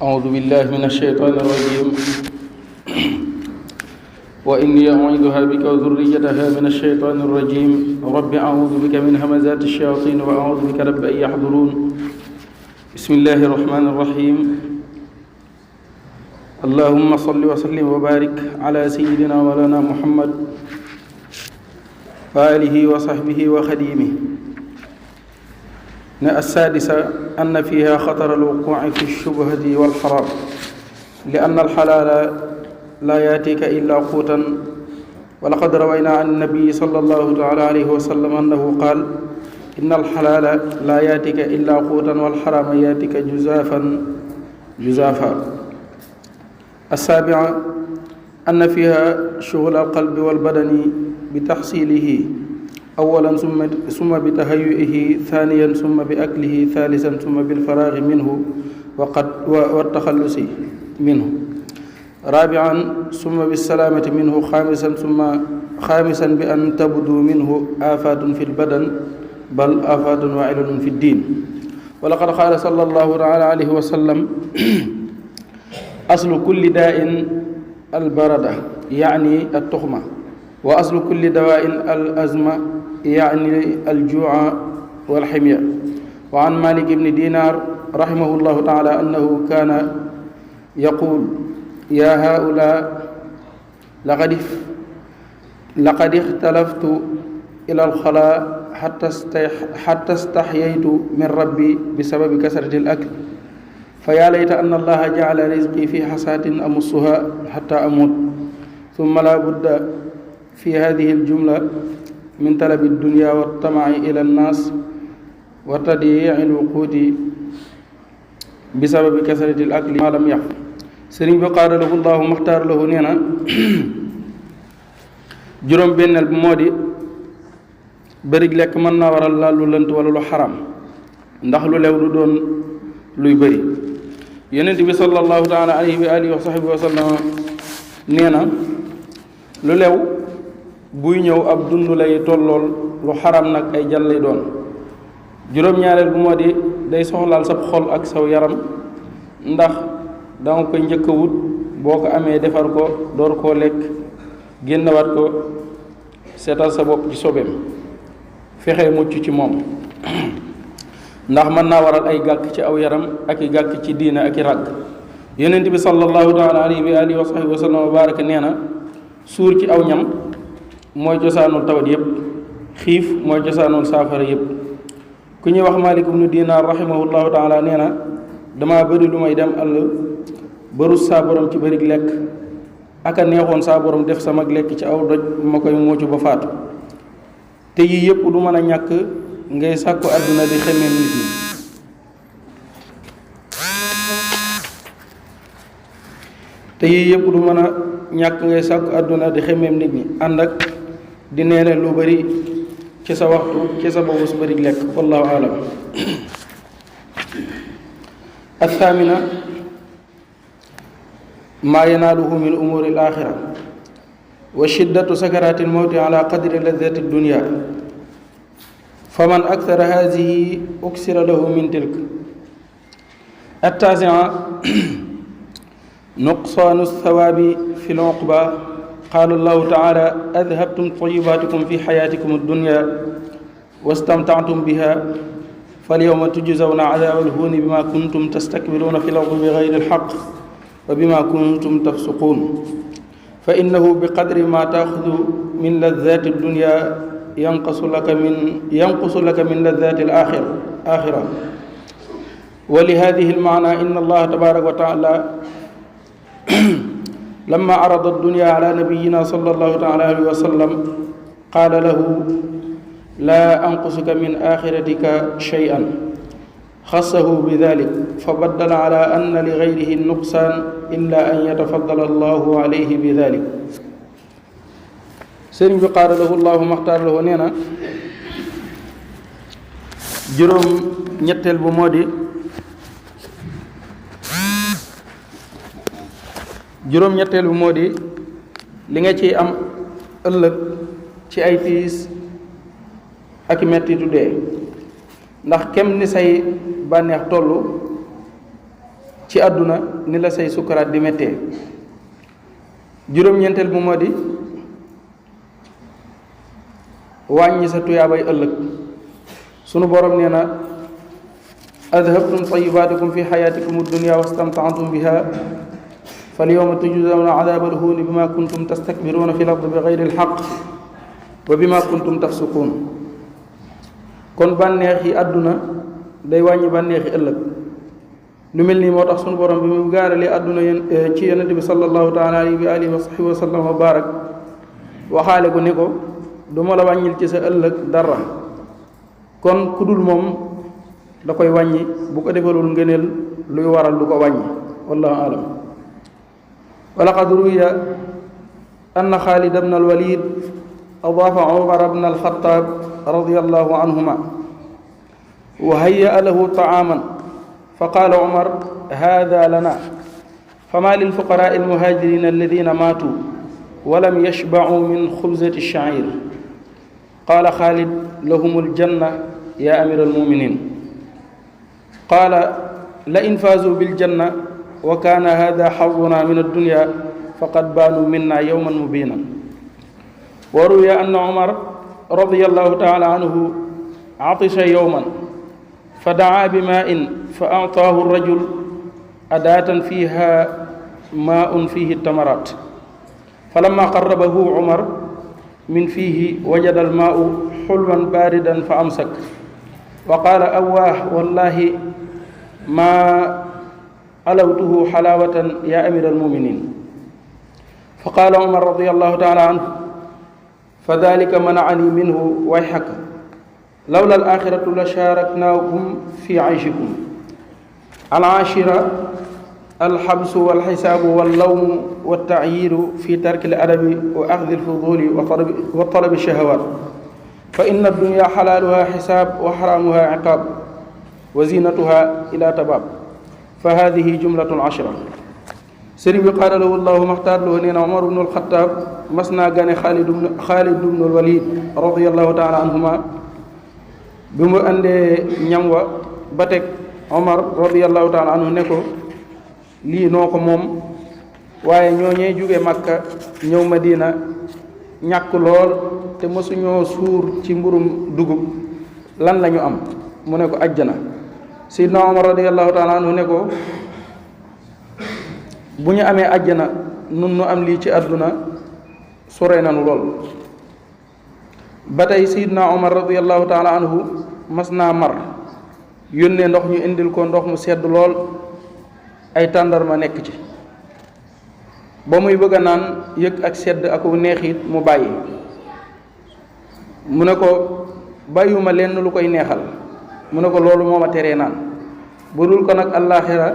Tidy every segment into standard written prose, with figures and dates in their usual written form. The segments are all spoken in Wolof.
أعوذ بالله من الشيطان الرجيم وإني أعيذها بك وذريتها من الشيطان الرجيم رب أعوذ بك من همزات الشياطين وأعوذ بك رب أن يحضرون بسم الله الرحمن الرحيم اللهم صل وسلم وبارك على سيدنا مولانا محمد وآله وصحبه وخديمه السادسة أن فيها خطر الوقوع في الشبهة والحرام لأن الحلال لا يأتيك إلا قوتا ولقد روينا عن النبي صلى الله تعالى عليه وسلم أنه قال إن الحلال لا يأتيك إلا قوتا والحرام يأتيك جزافا السابعة أن فيها شغل القلب والبدن بتحصيله أولا ثم بتهيئه ثانيا ثم بأكله ثالثا ثم بالفراغ منه والتخلص منه رابعا ثم بالسلامة منه خامسا بأن تبدو منه آفات في البدن بل آفات وعلل في الدين ولقد قال صلى الله تعالى عليه وسلم أصل كل داء البردة يعني التخمة وأصل كل دواء الأزمة يعني الجوع والحمية وعن مالك بن دينار رحمه الله تعالى أنه كان يقول يا هؤلاء لقد اختلفت إلى الخلاء حتى استحييت من ربي بسبب كثرة الأكل فيا ليت أن الله جعل رزقي في حساة أمصها حتى أموت ثم لا بد في هذه الجملة من طلب الدنيا والطمع إلى الناس وتضييع الوقود بسبب كثرة الأكل ما لم يحف sëriñ bi qaala lahu llahu maxtaar lahu nee na juróom benneel bi moo di bërig lekk mën naa waral laal lu lënt wala lu xaram ndax lu lew du doon luy bëri yonent bi sallallahu taala alayhi wa alihi wa sahbihi wa sallam nee na lu lew buy ñëw ab dund lay tollool lu xaram nag ay jal lay doon juróom-ñaareel bu moo di day soxlaal sab xol ak saw yaram ndax danga koy njëkk a wut boo ko amee defar ko door koo lekk génnewaat ko seetal sa bopp ci sobeem fexe mucc ci moom ndax mën naa waral ay gàkk ci aw yaram ak i gàkk ci diina ak i ràgg yonent bi sallallahu taala alayhi wa alihi wa sahbihi wa sallam wa baraka nee na suur ci aw ñam mooy cosaanul tawat yépp xiif mooy cosaanul saafara yépp ku ñuy wax Maalik ibnu Dinaar rahimahullahu taala nee na dama bëri lu may dem àll barus saa borom ci bërig lekk aka neexoon saa borom def sama lekk ci aw doj ma koy muucu ba faatu te yii yëpp du mën a ñàkk ngay sàkku àdduna di xemmeem nit ñi te yii yëpp du mën a ñàkk ngay sàkku àdduna di xemmeem nit ñi ànd ak di neene lu bari ci sa waxtu ci sa boobu su bërig lekk wallahu alam الثامنة ما يناله من أمور الآخرة وشدة سكرات الموت على قدر لذة الدنيا فمن أكثر هذه أكسر له من تلك التاسعة نقصان الثواب في العقبى قال الله تعالى أذهبتم طيباتكم في حياتكم الدنيا واستمتعتم بها فاليوم تجزون عذاب الهون بما كنتم تستكبرون في الأرض بغير الحق وبما كنتم تفسقون فإنه بقدر ما تأخذ من لذات الدنيا ينقص لك من لذات الآخرة ولهذه المعنى إن الله تبارك وتعالى لما عرض الدنيا على نبينا صلى الله تعالى عليه وسلم قال له لا أنقصك من آخرتك شيئا خصه بذلك فبدل على أن لغيره النقصان إلا أن يتفضل الله عليه بذلك sëriñ bi qaala lahu llahu maxtaar lahu nee na juróom ñetteel bu moo di li nga ciy am ëllëg ci ay tiis ak mettitu dee ndax kem ni say bànneex toll ci àdduna ni la say sukkaraat di méttee. juróom-ñeenteel bu moo di wàññi sa tuyaabay ëllëg. sunu borom nee na adhabtum tayibaatikum fi xayaatikum addunya wastamtaatum biha falyawma tujzawna adaaba alhuuni bima kuntum tastakbiruuna fi l ardi bi gayri alxaq wa bima kuntum tafsuquun. kon bànneexi àdduna day wàññi bànneexi ëllëg. lu mel nii moo tax sunu borom bi mu gaaralee àdduna ci yonente bi sallallahu taala alayhi wa alihi wa sahbihi wa sallam wa barak waxaale ko ni ko du ma la wàññil ci sa ëllëg dara. kon ku dul moom da koy wàññi, bu ko defalul ngëneel luy waral du ko wàññi. wallahu alam. wa laqad ruwiya anna xaalid bn alwalid adaafa umar bn alxataab radiyallahu anhuma wa hayya lahu taaman fa qaala umar hada lana fama lilfuqaraai almuhaajirina alladina maatu walam yashbacuu min xubzati alshacir qaala xaalid lahum aljanna ya amir almuminin qaala la in faazuu biljanna wa kaana hada xaduna min addunya faqad baanuu minna yowman mubinan. wa ruwiya anna umar radiyallahu taala anhu atisha yowman fa daa bimaa'in fa a'taahu rajul adaatan fiiha maa'un fiihi tamaraat falamma qarrabahu umar min fiihi wajada almaa'u xulwan baaridan fa amsak wa qaala awwaah wallahi maa alawtuhu xalaawatan yaa amiira almuminin fa qaala umar radiyallahu taala anhu fa dalika manacanii minhu wayxaka lawla alaaxiratu la shaaraknaakum fi ayshikum. alaashira alxabsu walxisaabu wallawmu waltacyiiru fi tarki aladabi wa axdi alfuduli wa talabi alshahawaat fa inna addunya xalaaluha xisaab wa xaraamuha ciqaab wa zinatuha ila tabaab fa hadihi jumlatun ashra. sëriñ bi qaala lahu llahu maxtaar lahu nee na Umar bnu alxataab mas naa gane Xaalid bnu alwalid radiallahu taala anhuma bi mu àndee ñam wa ba teg Omar radiallahu taala anhu ne ko lii noo ko moom waaye ñooñee jóge Makka ñëw Madina ñàkk lool te mësuñoo suur ci mburum dugub lan la ñu am mu ne ko ajjana. Seydina Omar radiallahu taala anhu ne ko bu ñu amee ajjana nun nu am lii ci àdduna sore nanu lool. ba tey Seydina Omar radiallahu taala anhu mas naa mar yónnee ndox ñu indil ko ndox mu sedd lool ay tàndarma nekk ci ba muy bëgg a naan yëg ak sedd ak neexit mu bàyyi mu ne ko bàyyuma lenn lu koy neexal mu ne ko loolu moo ma teree naan bu dul ko nag àllaaxira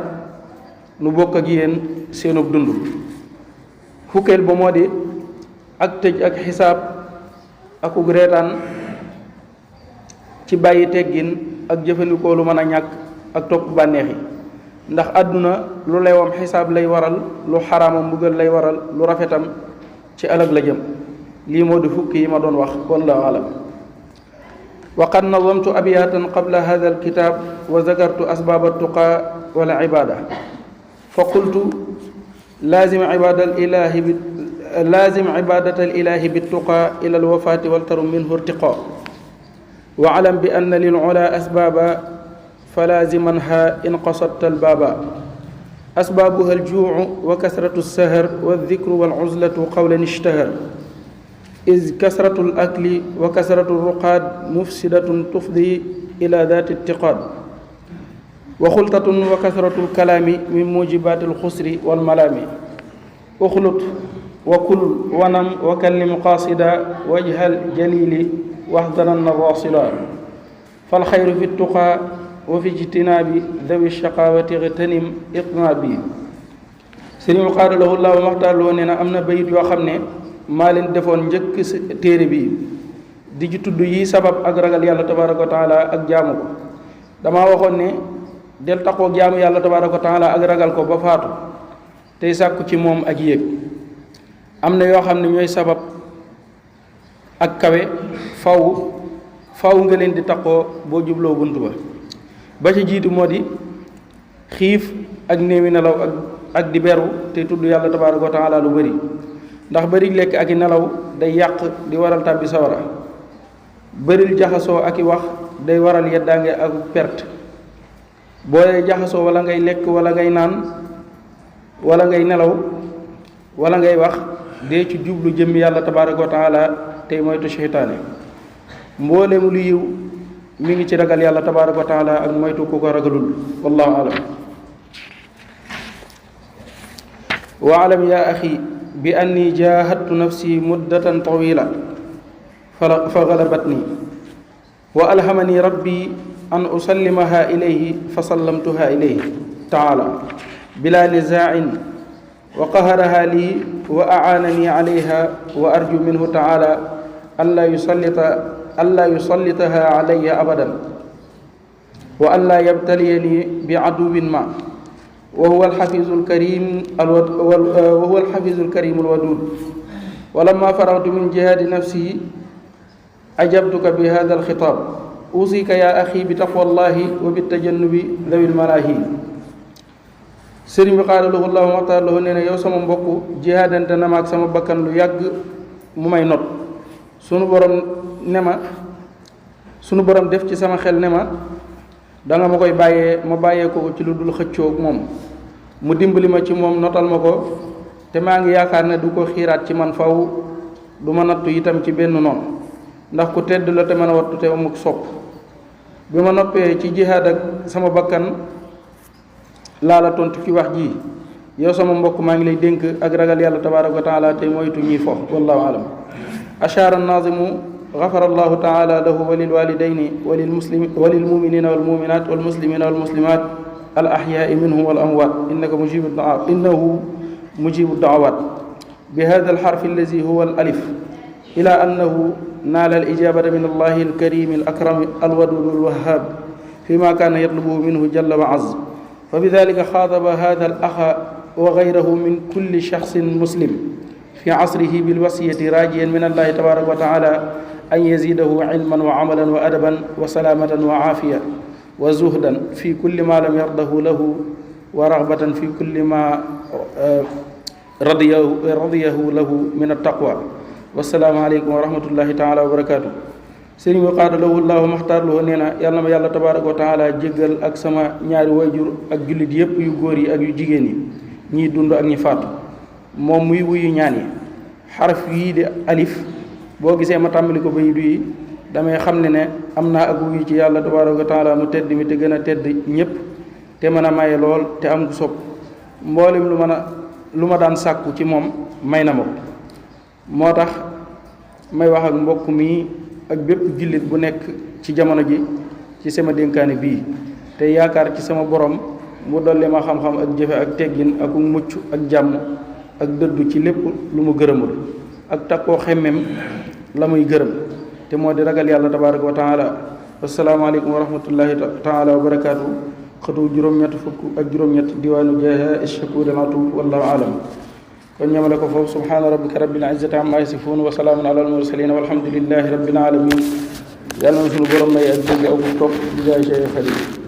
nu bokk ak yéen seenub dund. fukkeel ba moo di ak tëj ak xisaab akuk reetaan ci bàyyi teggin ak jëfandikoo lu mën a ñàkk ak topp bànneex yi ndax àdduna lu lewam xisaab lay waral lu xaraamam mbugal lay waral lu rafetam ci ëllëg la jëm. lii moo di fukki yi ma doon wax wallahu alam. wa qad nazamtu abyaatan qabla hada alkitab wa zakartu asbaab altuqa wal ibada fa qultu laazim ibadata alilahi bittuqa ila alwafati waltarum minhu irtiqa wa alam bi anna lil ula asbaaba falaazimanha in qasadta albaaba asbaabuha aljuucu wa kasratu alsahar waldikru walcuzlatu qawlan ishtahar iz kasratu alakli wa kasratu alruqaad mufsidatun tufdi ila daati ittiqaad wa xultatun wa kasratu alkalaami min mujibaati alxusri walmalaami uxlut wa kul wanam wa kallim qaasida wajhal jalili waxdaranna rasila falxayru fi tuqaa wa fi ijtinaabi dawi shaqaawati ghtanim itnaabi. sëriñ mu qaada lahu llaahu maxtaar loo nee na am na bayit yoo xam ne maa leen defoon njëkk téere bi di ci tudd yi sabab ak ragal yàlla tabaaraka wa taala ak jaamu ko. dama waxoon ne del taxoo jaamu yàlla tabaaraka wa taala ak ragal ko ba faatu tey sàkku ci moom ak yéeg. am na yoo xam ne ñooy sabab ak kawe faw nga leen di taxoo boo jubloo bunt ba ci jiitu moo di xiif ak néewi nelaw ak di beru te tudd yàlla tabaaraka wa taala lu bëri ndax bëri lekk ak i nelaw day yàq di waral tàbbi sawara bëril jaxasoo ak i wax day waral yeddaange ak perte booy jaxasoo wala ngay lekk wala ngay naan wala ngay nelaw wala ngay wax dee ci jublu jëmmi yàlla tabaaraka wa taala tey moytu seytaane mboolem lu yiw mi ngi ci ragal yàlla tabaaraka wa taala ak moytu ku ko ragalul wallahu alam wa alam ya axi bi anni jahadtu nafsi muddatan tawila fa galabatni wa alhamani rabbi an usallimaha ilayhi fa sallamtuha ilayhi taala bila nizaa'in wa qaharaha li wa a'aanani alayha wa arju minhu taala alla yusallitaha alayya abadan wa an la yabtaliyani bi aduwin ma wa huwa alxafizu alkarim alwadud wa lamma faragtu min jihaadi nafsi ajabtuka bi hada alxitab usika ya axi bi taqwallahi wa bitajannubi dawi lmalahi sëriñ bi xaadalahu llahu maxtaar lahu nee na yow sama mbokk jihaadante na ma ak sama bakkan lu yàgg mu may not sunu borom def ci sama xel ne ma danga ma koy bàyyee ma bàyyee ko ci lu dul xëccoog moom mu dimbali ma ci moom notal ma ko te maa ngi yaakaar ne du ko xiiraat ci man faw du ma nattu itam ci benn noonu ndax ku tedd la te mën a wattu te amuk sopp bi ma noppee ci jihaad ak sama bakkan laa la tontu ci wax ji yow sama mbokk maa ngi lay dénk ak ragal yàlla tabaaraka wa taala te moytu ñiy fo wallahu alam ashaara nazimu gafara allahu taala lahu wa lilwalidayni wa lilmuminina walmuminat walmuslimina walmuslimat al ahyaai minhum wal amwat innahu mujibu daawat bi hada alxarfi allazi huwa al alif ila annahu naala al ijabata min allahi alkarimi alakram alwadud alwahhab fima kaana yatlubuhu minhu jalla wa az فبذلك خاطب هذا الأخ وغيره من كل شخص مسلم في عصره بالوصية راجيا من الله تبارك وتعالى أن يزيده علما وعملا وأدبا وسلامة وعافية وزهدا في كل ما لم يرضه له ورغبة في كل ما رضيه له من التقوى والسلام عليكم ورحمة الله تعالى وبركاته sëriñ bi qaadalahu llahu maxtaar lahu nee na yàlla na ma yàlla tabaaraka wa taala jéggal ak sama ñaari wayjur ak jullit yépp yu góor yi ak yu jigéen yi ñiy dund ak ñi faatu moom muy wuyu ñaan yi xaraf yii di alif boo gisee ma tàmbali ko bay yi damay xam ne am naa ak wuyu ci yàlla tabaaraka wa taala mu tedd mi te gën a tedd ñépp te mën a maye lool te am ku sopp mboolem lu ma daan sàkku ci moom may na ma ko moo tax may wax ak mbokk mi ak bépp jullit bu nekk ci jamono ji ci sama dénkaane bii te yaakaar ci sama borom mu dolli ma xam-xam ak jëfe ak teggin ak mucc ak jàmm ak dëddu ci lépp lu mu gërëmul ak takkoo xemmem la muy gërëm te moo di ragal yàlla tabaaraka wa taala asalaamaaleykum wa rahmatullahi taala wa barakaatu xëtu juróom-ñett fukk ak juróom-ñett diwaanu jaaha shakuur atu wallahu alam kon ñamale ko foofu subhaana rabbika rabbil izzati amma yasifuun wa salaamun ala al mursalin walhamdulillahi rabbil alamin yàlla na sunu borom may ak dégg ak topp di jaay Cheikh Xadim